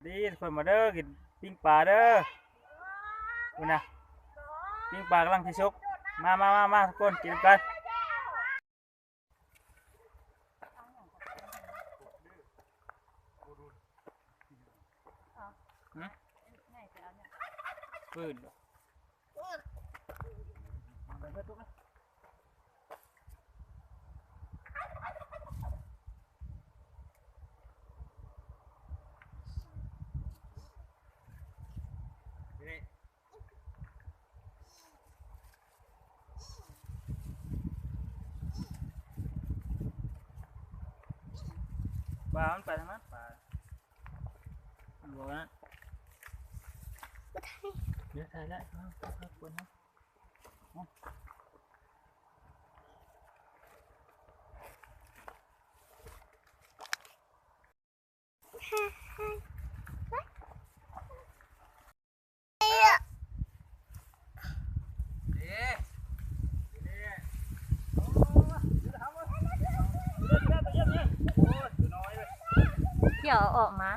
ດີທຸກຄົນ ມາເດີ ກິນປີ້ງປາເດີ. ພຸ້ນນະ ປີ້ງປາກຳລັງຊິສຸກ. ມາ ມາ ມາ ມາ ທຸກຄົນ ກິນນຳກັນ. ຫື? ຟືນບໍ່? ປາມັນໄປທາງນັ້ນ ປາ ມັນບໍ່ນັ້ນ. ບໍ່ໄດ້ ດຽວຖ່າຍແລ້ວ ເອົາ ເອົາ ເອົາ ເອົາ ເອົາ. ດຽວເອົາອອກມາ.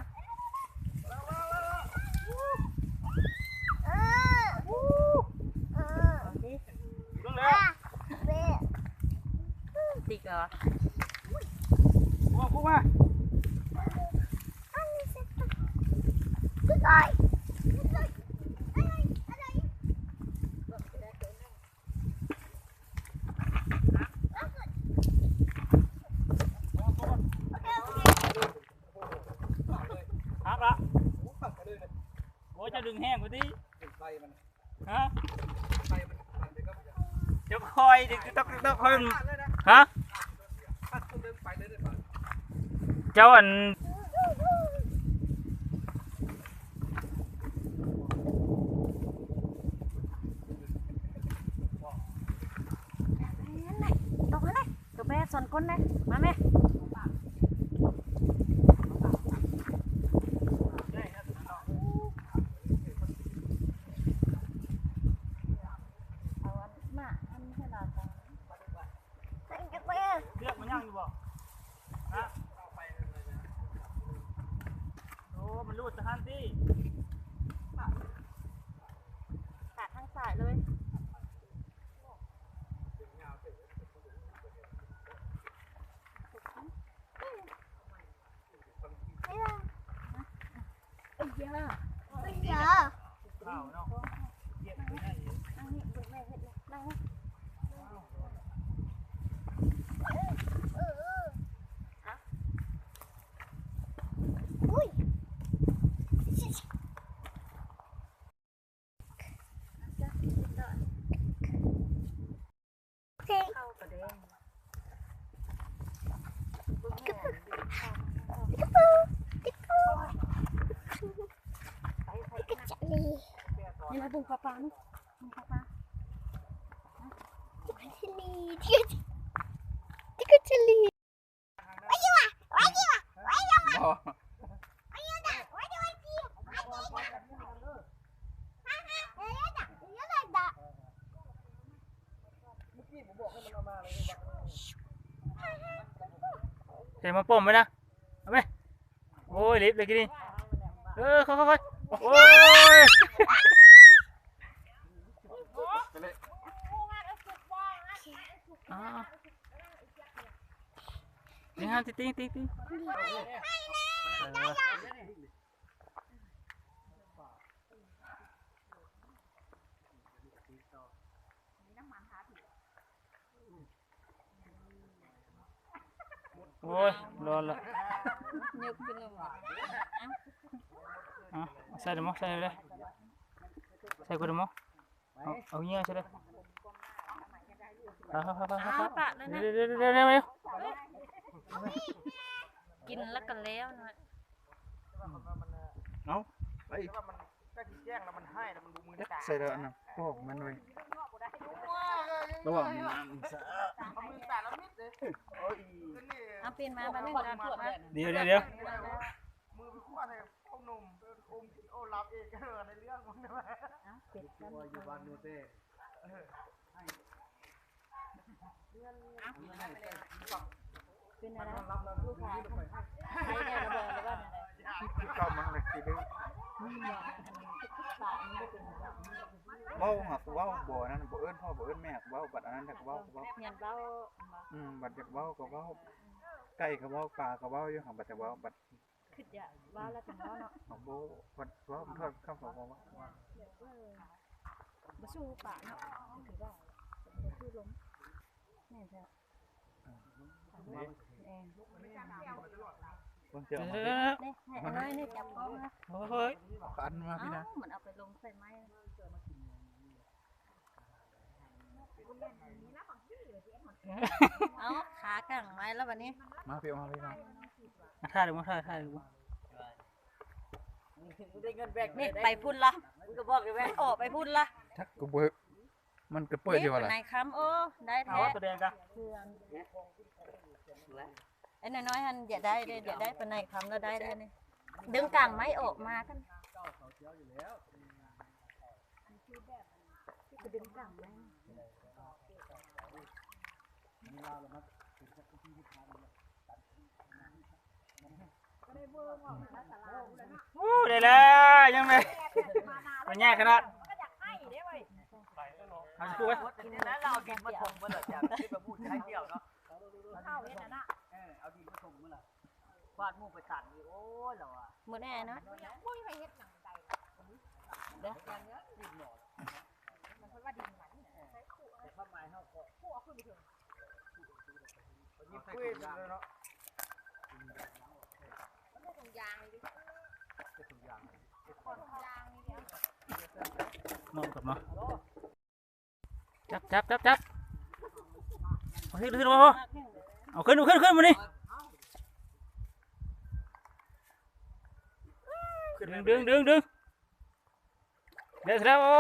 ຕິກເອົາ ມາ ມາ ຫັກລະ. ໂອ້ຍ ເຈົ້າດຶງແຮງກວ່າຕິ. ຮະ ເຈົ້າຄອຍດິ ຕຶກຕັອກ ຕຶກຕັອກ ຄອຍ ຮະ ເຈົ້າອັນ ຕົກຫັ້ນແຫຼະ ຕົກແມ່ສອນກົ້ນນະ ມາແມ່. ເຊືອກມັນຍັງຢູ່ບໍ່? ຮະ? ໂອ້ ມັນຫຼຸດຊະຫັ້ນຕິ. ຂາດທາງຊ້າຍເລີຍ. ນີ້ລະ ເບິ່ງປາປາ ເບິ່ງປາປາ. ເຮັດມາປ້ອມໄວ້ນະ ເອົາໄປ. ໂອ້ຍ ລິບເລີຍກີ້ນີ້. ເອີ ຄ່ອຍໆ ໂອ້ຍ ໄປເລີຍ. ອ້າວ ຕິງຫາ ຕິງ ຕິງ ຕິງ ຕິງ. ໂອ້ຍ ຮ້ອນລະ. ຍົກຂຶ້ນມາ ເອົາ ໃສ່ເດີໝໍ ໃສ່ເດີ ໃສ່ກູເດີໝໍ. ເອົາ ເອົາເຫຍື່ອໃສ່ເດີ. ປະ ປະ ປະ ປະ ປະ ປະ ເດີ ເດີ ເດີ ເດີ ເດີ. ກິນແລ້ວກໍແລ້ວນະ. ເອົາ ໄປ ໃກ້ຊິແຈ້ງແລ້ວມັນຮ້າຍແລ້ວມັນບໍ່ມືຕາ. ໃສ່ແລ້ວອັນນັ້ນ ໂອ້ ມັນເວີຍ ລະຫວ່າງນ້ຳສະ ມືຕາລະມິດເດ້. ໂອ້ຍ ເອົາ ປິ່ນມາ ບາດນີ້ ດຽວ ດຽວ ດຽວ ມືໄປຂວດໃຫ້ເອົານົມ ອົມກິນ ໂອ້ ຫຼັບເອງ ເອີ ໃນເລື່ອງມັນ. ເອົາ ເປັດກັນ ຢູ່ບ້ານໂນເຕ. ເປັນອະໄລ ລູກຄ້າ ໄປແດ່ລະບໍ່ ຫຼືວ່າແນວໃດ? ເວົ້າຫາກເວົ້າ ບໍ່ນັ້ນ ບໍ່ເອີ້ນພໍ່ ບໍ່ເອີ້ນແມ່ ຫາກເວົ້າ ບັດອັນນັ້ນຫາກເວົ້າ ເວົ້າ ແມ່ນເວົ້າ ອືມ ບັດຢາກເວົ້າກໍເວົ້າ ໄກ່ກໍເວົ້າ ປາກໍເວົ້າຢູ່ ຫາກບັດຢາກເວົ້າ ບັດ ຄິດຢາກເວົ້າແລ້ວຈັ່ງເວົ້າເນາະ ເວົ້າ ເວົ້າ ເວົ້າ ເວົ້າ ເວົ້າ ເອີ ບໍ່ສູ້ປາກເນາະ ຄືວ່າ ບໍ່ສູ້ລົມ ແມ່ນແທ້ ເອີ ເບິ່ງເຈົ້າ ເອີ ນີ້ ໃຫ້ອັນນ້ອຍນີ້ຈັບກ້ອງນະ ໂອ້ຍ ເອົາຄັນມາພີ້ນະ ເອົ້າ ມັນເອົາໄປລົງໃສ່ໄມ້ ເອົາ ຂາກາງໄມ້ແລ້ວບັດນີ້ ມາພີ້ ມາພີ້ ມາ ມາຖ່າຍເດີ ມາຖ່າຍ ຖ່າຍເດີ ນີ້ໄປພຸ້ນລະ ມຶງກໍບອກຢູ່ແມ່ ມັນອອກໄປພຸ້ນລະ ຈັກ ກໍບໍ່ ມັນກໍເປີດຢູ່ວ່າລະ ໄປໃນຄຳ ໂອ້ ໄດ້ແທ້ ເອົາຕົວແດງກະ ເພື່ອນ ໄອ້ນ້ອຍໆຫັ້ນ ຢ່າໄດ້ເດ້ ຢ່າໄດ້ປານໃນຄຳແລ້ວໄດ້ແທ້ນີ້ ດຶງກາງໄມ້ອອກມາກັນ ຄືແບບ ຄືດຶງກາງໄມ້ ໂອ້ ໄດ້ແລ້ວ ຍັງໄດ້ ມັນໃຫຍ່ຂະໜາດ ເອົາຊິປູກໄວ້ ເອົາດິນມາຖົມເບິ່ງລະ ຈາກທີ່ໄປປູກໃຊ້ດຽວເນາະ ເຂົ້າເຮັດນະ ເອີ ເອົາດິນມາຖົມເບິ່ງລະ ຄວາດໝູ່ໄປຕັນອີກ ໂອ້ຍ ລາວວ່າ ມື້ແນ່ເນາະ ໂອ້ຍ ໃຫ້ເຮັດຫຍັງໃດລະ ເດີ ດິນໜໍ ມັນເພິ່ນວ່າດິນມັນ ເອີ ແຕ່ຄວາມໝາຍເຮົາກໍ ຜູ້ເອົາຂຶ້ນໄປເຖິງ ມັນເປັນຖົງຢາງເລີຍເນາະ ມັນເປັນຖົງຢາງເລີຍ ເປັນຖົງຢາງເລີຍ ເປັນຖົງຢາງເລີຍ ເນາະ ກັບເນາະ ຈັບ ຈັບ ຈັບ ຈັບ ເອົາຂຶ້ນ ຂຶ້ນ ເອົາຂຶ້ນ ເອົາຂຶ້ນ ຂຶ້ນ ມານີ້ ດຶງ ດຶງ ດຶງ ດຶງ ເດ້ ແລ້ວ ໂອ້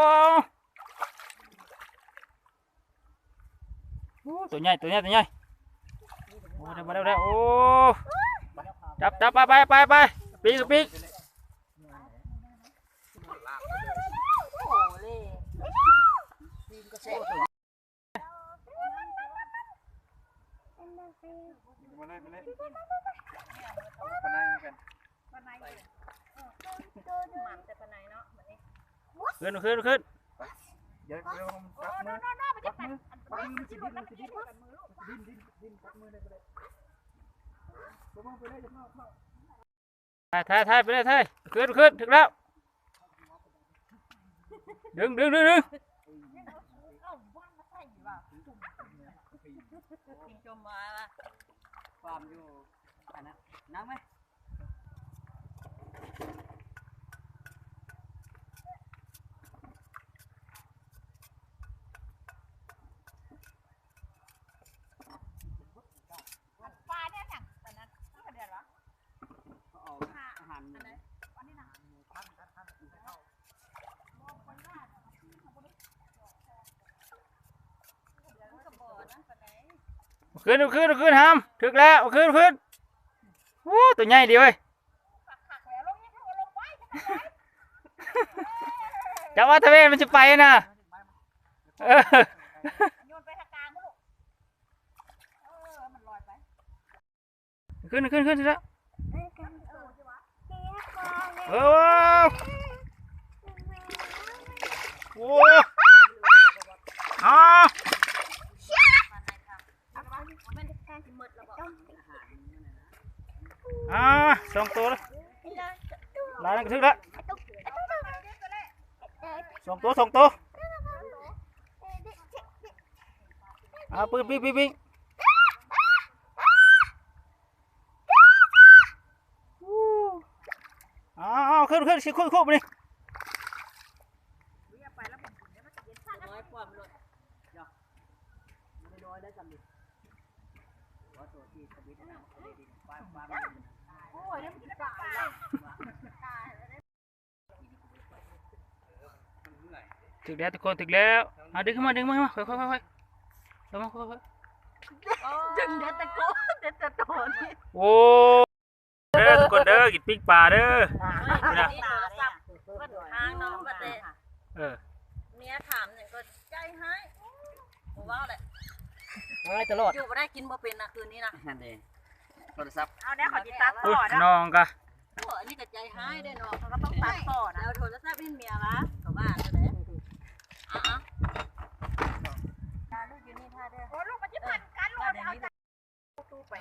ໂອ້ ຕົວໃຫຍ່ ຕົວໃຫຍ່ ຕົວໃຫຍ່ ໂອ້ ໄດ້ ໄດ້ ໄດ້ ໂອ້ ຈັບ ຈັບ ໄປ ໄປ ໄປ ໄປ ປີກ ປີກ ມາເລີຍ ມາເລີຍ ປານໃດຄືກັນ ປານໃດ ເອີ ມັນແຕ່ປານໃດເນາະ ບັດນີ້ ຂຶ້ນ ຂຶ້ນ ຂຶ້ນ ໄປ ຢ່າ ຢ່າ ປັກມື ປັກມື ປັກມື ມັນຊິດີ້ນ ມັນຊິດີ້ນ ດິນ ດິນ ດິນ ປັກມືໄດ້ບໍ່ໄດ້ ບໍ່ ບໍ່ໄປເລີຍ ຢ່າເຂົ້າ ເຂົ້າ ຖ່າຍ ຖ່າຍ ຖ່າຍ ໄປເລີຍ ຖ່າຍ ຂຶ້ນ ຂຶ້ນ ຖືກແລ້ວ ດຶງ ດຶງ ດຶງ ດຶງ ກິນຈົມມາລະ ຄວາມຢູ່ອັນນັ້ນ ນັ່ງໄວ້ ອັນປາແນວຫຍັງ ອັນນັ້ນ ເຂົາເອີ້ນວ່າ ເຂົາເອົາອາຫານໝູ ອັນນີ້ນະ ມັນກໍບໍ່ນັ້ນປານໃດ ເອົາຄືນ ເອົາຄືນ ເອົາຄືນ ຫາມ ຖືກແລ້ວ ເອົາຄືນ ເອົາຄືນ ໂອ້ ຕົວໃຫຍ່ດີເວີຍ ຈັບວ່າທະເວນມັນຊິໄປນະ ເອີ ໂຍນໄປທາງກາງພຸ້ນລູກ ເອີ ມັນລອຍໄປ ຂຶ້ນ ຂຶ້ນ ຂຶ້ນ ຂຶ້ນແລ້ວ ເອີ ໂອ້ ອາ ອາ ສອງໂຕ ຫຼາຍນັ້ນກໍຖືກແລ້ວ ສອງໂຕ ສອງໂຕ ອາ ປີກ ປີກ ປີກ ປີກ ອ້າວ ຂຶ້ນ ຂຶ້ນ ຊິຄຸຍ ຄຸຍ ບາດນີ້ ໂອ້ຍ ມັນຊິຕາຍ ຖືກແລ້ວທຸກຄົນ ຖືກແລ້ວ ເອົາ ດຶງຂຶ້ນມາ ດຶງມາ ຄ່ອຍໆ ຄ່ອຍໆ ເອົາມາ ຄ່ອຍໆ ດຶງໄດ້ແຕ່ໂກນ ໄດ້ແຕ່ໂຕນີ້ ໂອ້ ເດີທຸກຄົນເດີ ກິນປີ້ງປາເດີ ນີ້ໂທລະສັບເພິ່ນຄ້າງເນາະ ວ່າແຕ່ ເອີ ເມຍຖາມຫຍັງກໍຈ່າຍໃຫ້ ບໍ່ເວົ້າແຫຼະ ເອີ ຕະຫຼອດ ຢູ່ບໍ່ໄດ້ ກິນບໍ່ເປັນນະ ຄືນນີ້ນະ ຫັ້ນເດ້ ໂທລະສັບ ເອົາແນວເຂົາຊິຕັດຕໍ່ເນາະ ນ້ອງກະ ໂອ້ ອັນນີ້ກໍໃຈຮ້າຍເດ້ເນາະ ເຂົາກໍຕ້ອງຕັດພໍ້ນະ ແລ້ວໂທລະສັບເຫັນເມຍວະ ກໍວ່າແລ້ວແຫຼະ ອາໆ ຕາລູກຢູ່ນີ້ຖ້າເດີ ໂອ້ ລູກມັນຊິພັນກັນໂລດ ເອົາ ຕູ້ໄປ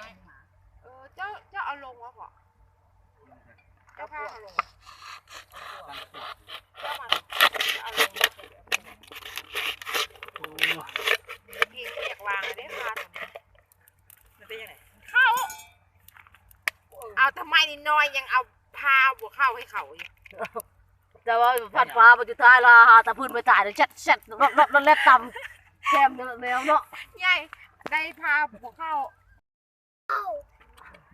ເອີ ເຈົ້າ ເຈົ້າເອົາລົງບໍ່ພໍ່ ເຈົ້າພາເອົາລົງ ເຈົ້າມາ ເຈົ້າເອົາລົງ ໂອ້ ເພງບໍ່ຢາກວາງເດ້ ພາ ມັນເປັນຈັ່ງໃດ ເຂົ້າ ເອົາທຳໄມນີ້ ນ້ອຍຍັງເອົາ ພາບໍ່ເຂົ້າໃຫ້ເຂົາຢູ່. ແຕ່ວ່າພັດຟ້າບັດສຸດທ້າຍລະຫາຕາພື້ນໄປຕາຍແຊັດໆ ລອດໆ ແລ້ວຕຳແຊມແນວເນາະ ໃຫຍ່ໄດ້ພາບໍ່ເຂົ້າ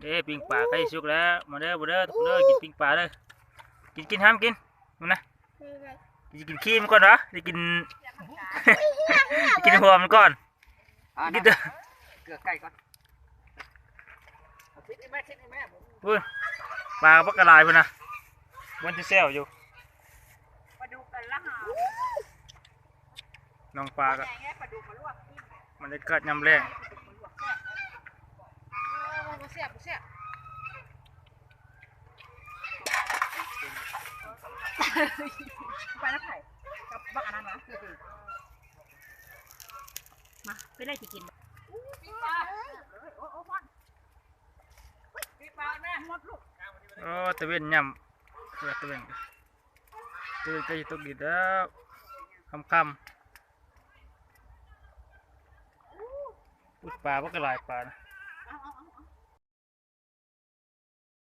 ເດ້ ປີ້ງປາໃກ້ສຸກແລ້ວ ມາເດີ ມາເດີ ທຸກຄົນເດີ ກິນປີ້ງປາເດີ ກິນ ກິນຫ້າມກິນ ມັນນະ ຊິກິນຂີ້ມັນກ່ອນຫວາ ຊິກິນ ຊິກິນຫົວມັນກ່ອນ ກິນ ເກືອໄກ່ກ່ອນ ພຸ້ນ ປາບັກກະຫຼາຍພຸ້ນນະ ມັນຈະແຊວຢູ່ ປາດຸກກັນລະຫາ ນ້ອງປາກະ ປາດຸກມາລວກກິນ ບັນຍາກາດຍາມແລງ ປາດຸກມາລວກແຊບ ເອີ ບໍ່ແຊບ ບໍ່ແຊບ ໄປນຳໃຜ ກັບບັກອັນນັ້ນຫວາ ມາ ເປັນໄດຊິກິນ ໂອ້ ຕາເວັນຍາມ ເອີ ຕາເວັນ ຕາເວັນໃກ້ຊິຕົກດິນແລ້ວ ຄ່ຳໆ ອຸ້ຍ ປາບັກກະຫຼາຍປານະ